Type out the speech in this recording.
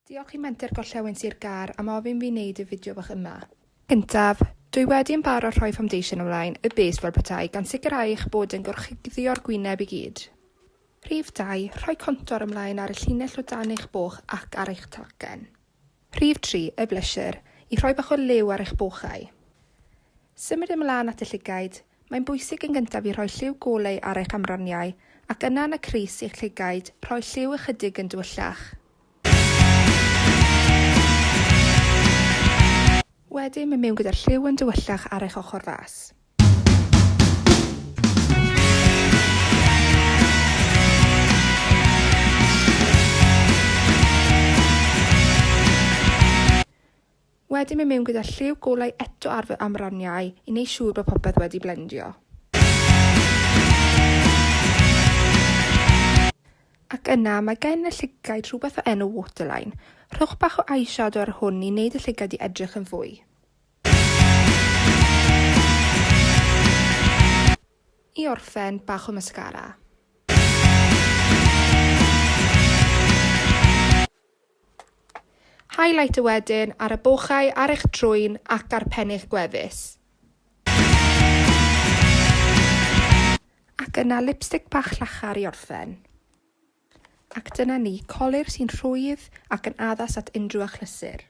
Diolch i Menter Gorllewin Sir Gâr am ofyn fi wneud y fideo bach yma. Gyntaf, dwi wedi yn barod rhoi foundation ymlaen, y base fel petai, gan sicrhau eich bod yn gorchuddio'r gwyneb i gyd. Rhif 2, rhoi contour ymlaen ar y llinell o dan eich boch ac ar eich talcen. Rhif 3, y blusher, i rhoi bach o liw ar eich bochau. Symud ymlaen at y llygaid, mae'n bwysig yn gyntaf i rhoi lliw goleu ar eich amraniau, ac yna yn y crys i'ch llygaid, rhoi lliw ychydig yn dywyllach. Wedyn mynd mewn gyda'r lliw yn dywyllach ar eich ochr fas. Wedyn mynd mewn gyda lliw golau eto ar fy amraniau i wneud siŵr bod popeth wedi blendio. Ac yna, mae gen y llygaid rhywbeth o enw waterline. Rhowch bach o eyeshadow ar hwn i wneud y llygaid i edrych yn fwy. I orffen, bach o mascara. Highlighter wedyn ar y bochau, ar eich trwyn ac ar pen eich gwefus. Ac yna lipstick bach llachar i orffen. Ac dyna ni, colur sy'n rhwydd ac yn addas at unrhyw achlysur.